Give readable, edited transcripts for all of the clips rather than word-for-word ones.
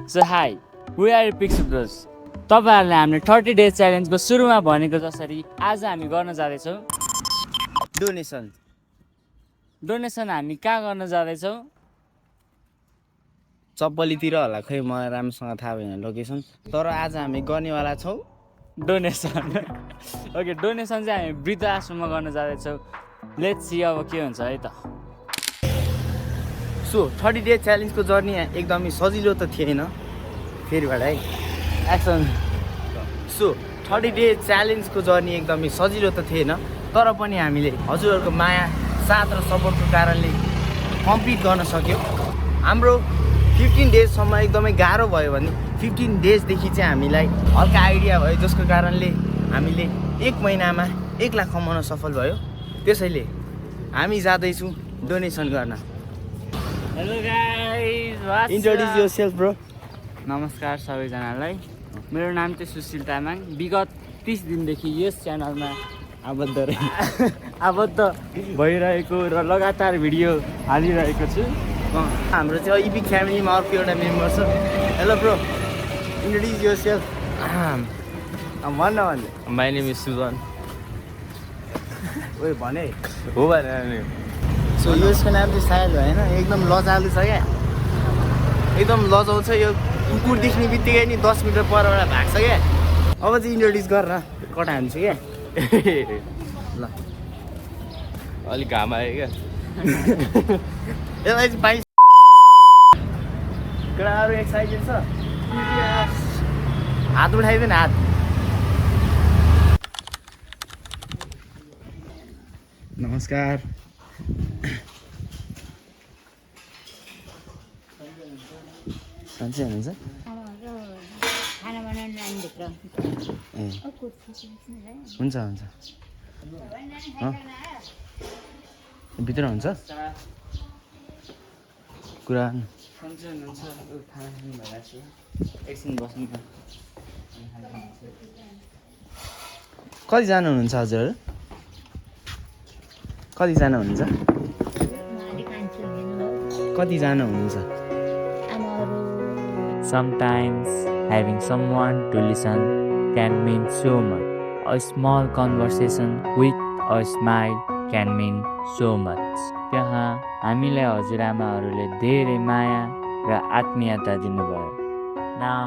So hi we are Pix Bros. तपाईँहरूले हामीले 30 days च्यालेन्जको सुरुमा भनेको जसरी आज हामी गर्न जाँदैछौँ डोनेसन हामी कहाँ गर्न जाँदैछौँ? चप्पलीतिर होला, खै मलाई राम्रोसँग थाहा भएन लोकेसन, तर आज हामी गर्नेवाला छौँ डोनेसन। ओके, डोनेसन चाहिँ हामी वृद्ध आश्रममा गर्न जाँदैछौँ। लेट्स सी अब के हुन्छ है त। सो 30 डेज च्यालेन्जको जर्नी एकदमै सजिलो त थिएन, फेरिबाट है एक्सन। सो 30 डेज च्यालेन्जको जर्नी एकदमै सजिलो त थिएन, तर पनि हामीले हजुरहरूको माया साथ र सपोर्टको कारणले कम्प्लिट गर्न सक्यौँ। हाम्रो 15 डेजसम्म एकदमै गाह्रो भयो भने 15 डेजदेखि चाहिँ हामीलाई हल्का आइडिया भयो, जसको कारणले हामीले 1 महिनामा 1 लाख कमाउन सफल भयो। त्यसैले हामी जाँदैछौँ डोनेसन गर्न। Hello guys, introduce yourself bro. नमस्कार सबैजनालाई। मेरो नाम चाहिँ सुशील तामाङ। विगत 30 दिनदेखि यस च्यानलमा आबद्ध भइरहेको र लगातार भिडियो हालिरहेको छु। हाम्रो चाहिँ इपिक फ्यामिलीमा अर्को एउटा मेम्बर छ। Hello bro, introduce yourself. भन्न My name is Sudan. ओए भने हो भनेर सो यसको नाम चाहिँ सायल भएन, एकदम लजालु छ क्या, एकदम लजाउँछ यो। कुकुर देख्ने बित्तिकै नि 10 मिटर परबाट भाग्छ क्या। अब चाहिँ इन्ट्रोड्युस गर न, कटा हान्छु क्या। ल अलिक घाम आयो क्या। यसलाई चाहिँ पाइस केटाहरू एक्साइटेड छ? हात उठाइदिनु, हात। नमस्कार। सन्चै हुनुहुन्छ? खाना बनाउनु लानुभत्र ए हुन्छ हुन्छ, भित्र हुन्छ कुरा। सन्चै हुनुहुन्छ? खाना खानु भइरहेको छु, एकछिन बस्नु न। कतिजना हुनुहुन्छ हजुरहरू? कतिजना हुनुहुन्छ? कतिजना हुनुहुन्छ? Sometimes having someone to listen can mean so much. A small conversation with a smile can mean so much. त्यहाँ हामीलाई हजुरआमाहरूले धेरै माया र आत्मीयता दिनुभयो। Now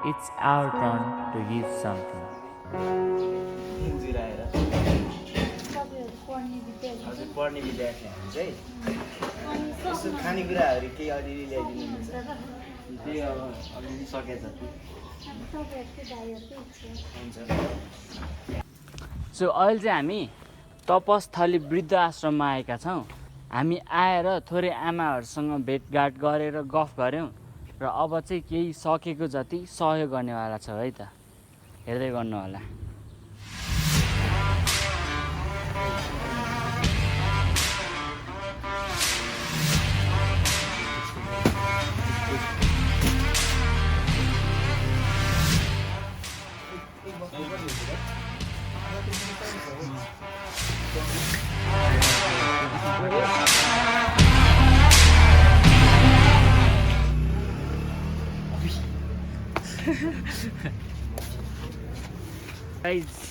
it's our turn to give something. हजुर पढ्ने विद्यार्थी हामी चाहिँ यसो खानेकुराहरू केही अलिअलि ल्याइदिनुहुन्छ? त्यही अब अलिअलि सके जति हुन्छ। सो अहिले चाहिँ हामी तपस्थली वृद्ध आश्रममा आएका छौँ। हामी आएर थोरै आमाहरूसँग भेटघाट गरेर गफ गऱ्यौँ र अब चाहिँ केही सकेको जति सहयोग गर्नेवाला छ है त। हेर्दै गर्नु होला।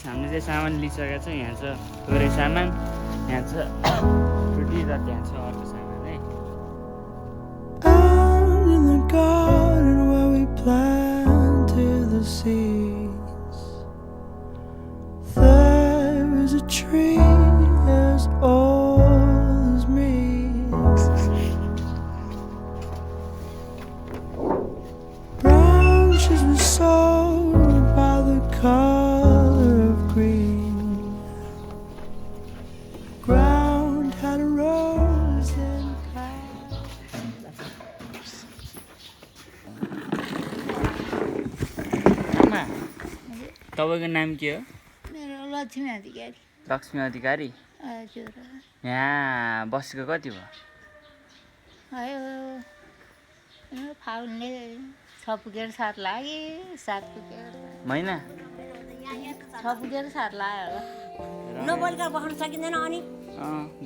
हामीले चाहिँ सामान लिइसकेका छौँ। यहाँ छ थोरै सामान, यहाँ छ छुट्टी र त्यहाँ छ अर्को सामान है। Out in the garden where we planted the seeds, there is a tree as old as me. Branches were sown by the color of green. Ground had a rose and आमा, तपाईँको नाम के हो? मेरो लक्ष्मी अधिकारी। लक्ष्मी अधिकारी। हजुर यहाँ बसेको कति भयो? फाउलले 6 पुगेर 7 लाग्यो, 7 पुगेर महिना 6 पुगेर 7 लाग्यो होला। नबोलिकन बस्न सकिँदैन अनि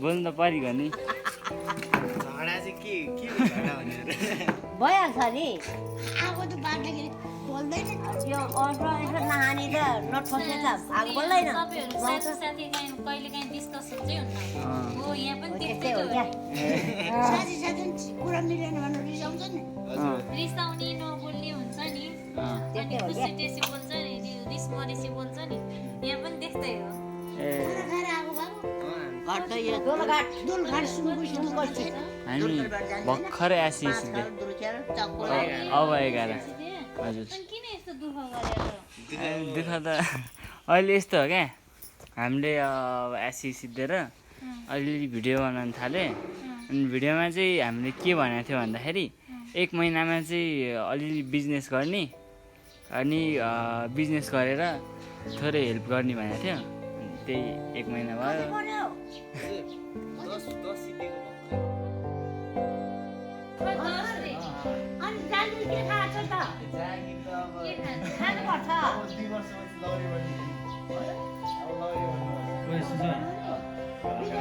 बोल्नु त परिगयो नि। झगडा चाहिँ के हुन्छ होला भनेर भइहाल्छ नि आगो त बाँड्दाखेरि बोल्दैन यो अर्को यसो नहाने त नठोसे त आगो बोल्दैन तपाईँहरू साथी कहिले काहीँ डिस्कसन चाहिँ हुन्न हो यहाँ पनि त्यस्तै त्यस्तै हो हो क्या साथी साथी कुरा मिलेन भनेर रिसाउँछ नि रिसाउने नबोल्ने हुन्छ नि अनि खुसी टेसी बोल्छ नि रिस मरेसी बोल्छ नि यहाँ पनि त्यस्तै हो खाना खाएर आगो भएको घट्छ यो दुल घाट सुँगु सुँगु गर्छ हामी भर्खरै आइसकेको दुर्खेर चक्को अब 11 हजुर अनि किन यस्तो दुःख गरेर दुःख त अहिले यस्तो हो क्या हामीले एससी सिद्धेर अलिअलि भिडियो बनाउनु थालेँ अनि भिडियोमा चाहिँ हामीले के भनेको थियो भन्दाखेरि 1 महिनामा चाहिँ अलिअलि बिजनेस गर्ने अनि बिजनेस गरेर थोरै हेल्प गर्ने भनेको थियो अनि त्यही 1 महिना भयो 10 सिद्धेको अनि जागिर के खाएको छ त जागिर त अब के खान्छ खानुपर्छ 2 वर्षपछि लौरी बन्ने अब लौरी विदेशमा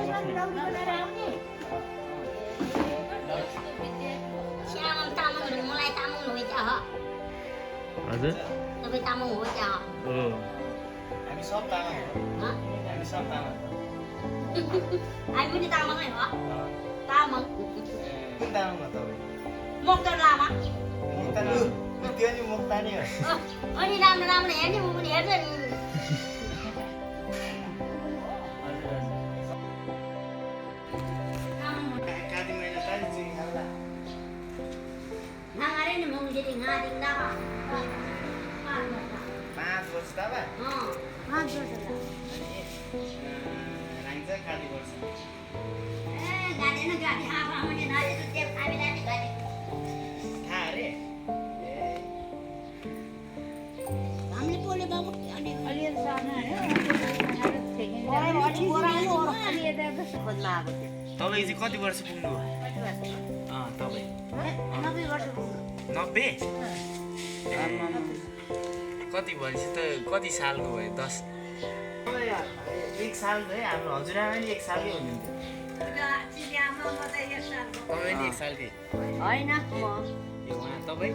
लौरी बनाएर आउने श्यामल तामाङ मलाई तामाङ हो क्या हजुर तपाईँ तामाङ हो क्या हो हामी सब तामाङ हो हामी सब तामाङ हो हामी पनि तामाङै हो तामाङ कुन तामाङ हो तपाईँ मोक्तर लामा मुक्तान त्यो नि मुक्तानी हो अनि राम्रो राम्रो हेर्ने म पनि हेर्छ नि काली महिना काली चिनी खाल्दा नागारे नि मङ्गेरी घाँदिङ दावा 5 वर्ष दाबा 5 वर्ष राङ्छ काली वर्ष ए गाडी न गाडी आफा आउने नाले त त्यो हामीलाई नि गाडी खा रे हामीले बोले बाबु अनि अलिअलि सानो खोज्न आएको थियो तपाईँ चाहिँ कति वर्ष पुग्नु भयो तपाईँ 90 वर्ष पुग्नु 90 कति भनेपछि त कति सालको भयो 10 1 सालको है हाम्रो हजुरआमा नि 1 सालकै हुनुहुन्थ्यो तपाईँ नि 1 सालकै होइन म यो उहाँ तपाईँ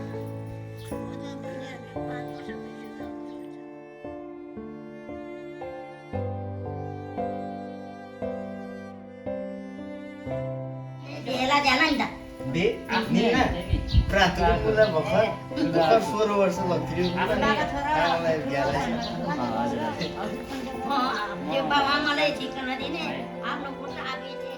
भेला ध्यान नि त बे आफ्निमा प्रातुको कुरा भर्खर 16 वर्ष भक्तियो आमालाई ग्याला यो बाबा मलाई ठिकाना दिने आफ्नो पुत्र आफै चाहिँ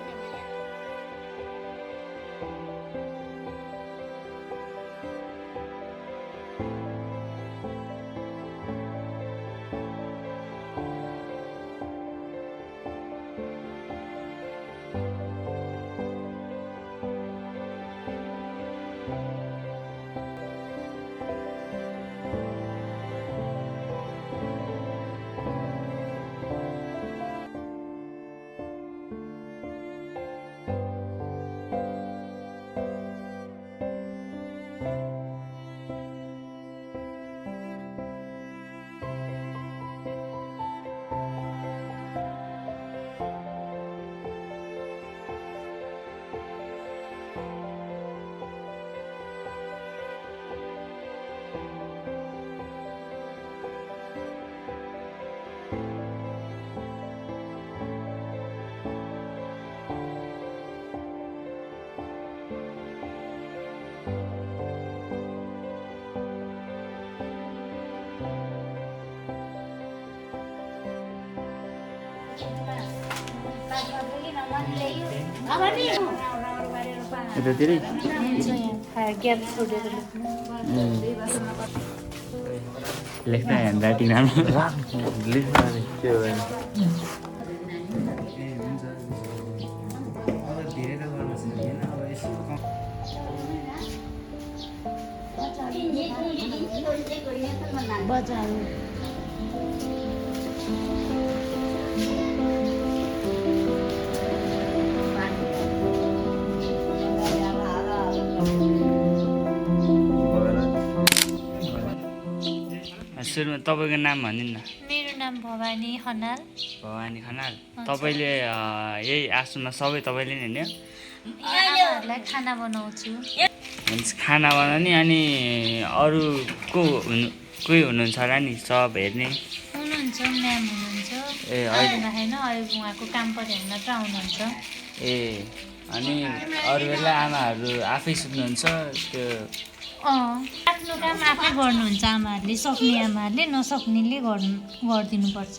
यतातिरै लेख्दा ह्यान्ड राइटिङ राम्रो लेख्नु के हो भने अब धेरै त गर्न सकिएन अब यसो बजार सुरुमा तपाईँको नाम भनिदिनु न मेरो नाम भवानी खनाल भवानी खनाल तपाईँले यही आश्रममा सबै तपाईँले नै हिँड्यो आमाहरूलाई खाना बनाउँछु। हुन्छ खाना बनाउने अनि अरू कोही हुनुहुन्छ र नि सब हेर्ने हुनुहुन्छ म्याम हुनुहुन्छ ए आउँदैन अहिले उहाँको काम पऱ्यो भने मात्र आउनुहुन्छ। ए अनि अरू बेला आमाहरू आफै सुत्नुहुन्छ त्यो आफ्नो काम आफै गर्नुहुन्छ आमाहरूले, सक्ने आमाहरूले नसक्नेले गरिदिनुपर्छ।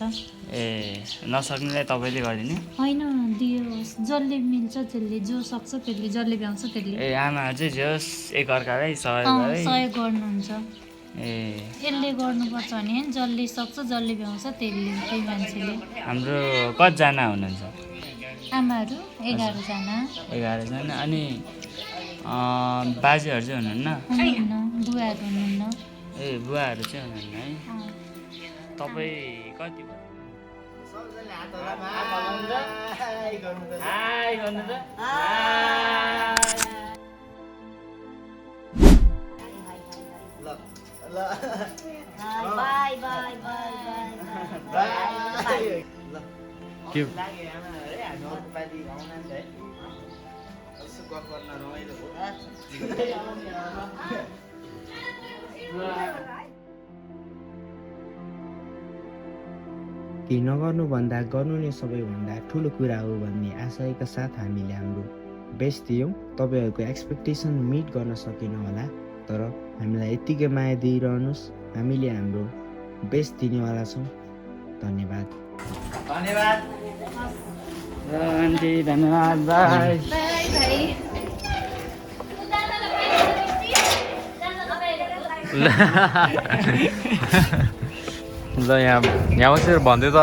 ए नसक्नेलाई तपाईँले गरिदिने होइन दियोस्, जसले मिल्छ त्यसले, जो सक्छ त्यसले, जसले भ्याउँछ त्यसले ए आमाहरू चाहिँ जोस् एकअर्कालाई सहयोग सहयोग गर्नुहुन्छ। ए यसले गर्नुपर्छ भने जसले सक्छ जसले भ्याउँछ त्यसले, त्यही मान्छेले। हाम्रो कतिजना हुनुहुन्छ? आमाहरू 11 जना 11 जना अनि बाजेहरू चाहिँ हुनुहुन्न? हुनुहुन्न, बुवाहरू हुनुहुन्न। ए बुवाहरू चाहिँ हुनुहुन्न है। तपाईँ कति सबैजनाले हात हल्लाउनु हाई गर्नु त हाई गर्नु त ल ल बाई बाई बाई बाई ल के लाग्यो आमाहरू है हामी अर्को पालि आउन नि है यसो गफ गर्न रमाइलो हो केही नगर्नुभन्दा गर्नु नै सबैभन्दा ठुलो कुरा हो भन्ने आशयका साथ हामीले हाम्रो बेस्ट दियौँ। तपाईँहरूको एक्सपेक्टेसन मिट गर्न सकेन होला, तर हामीलाई यत्तिकै माया दिइरहनुहोस्, हामीले हाम्रो बेस्ट दिनेवाला छौँ। धन्यवाद धन्यवाद आन्टी धन्यवाद बाई। ल यहाँ बसेर भन्दै त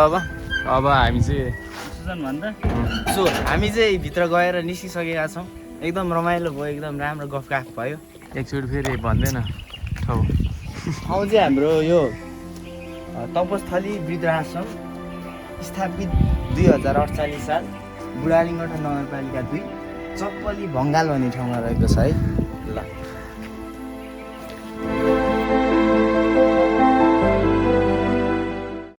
अब हामी चाहिँ सुजन भन्दा सो हामी चाहिँ भित्र गएर निस्किसकेका छौँ। एकदम रमाइलो भयो, एकदम राम्रो गफगाफ भयो। एकचोटि फेरि भन्दैन ठाउँ ठाउँ चाहिँ हाम्रो यो तपस्थली वृद्धाश्रम स्थापित 2048 साल बुढालिङ्गटा नगरपालिका 2 चप्पली भङ्गाल भन्ने ठाउँमा रहेको छ है।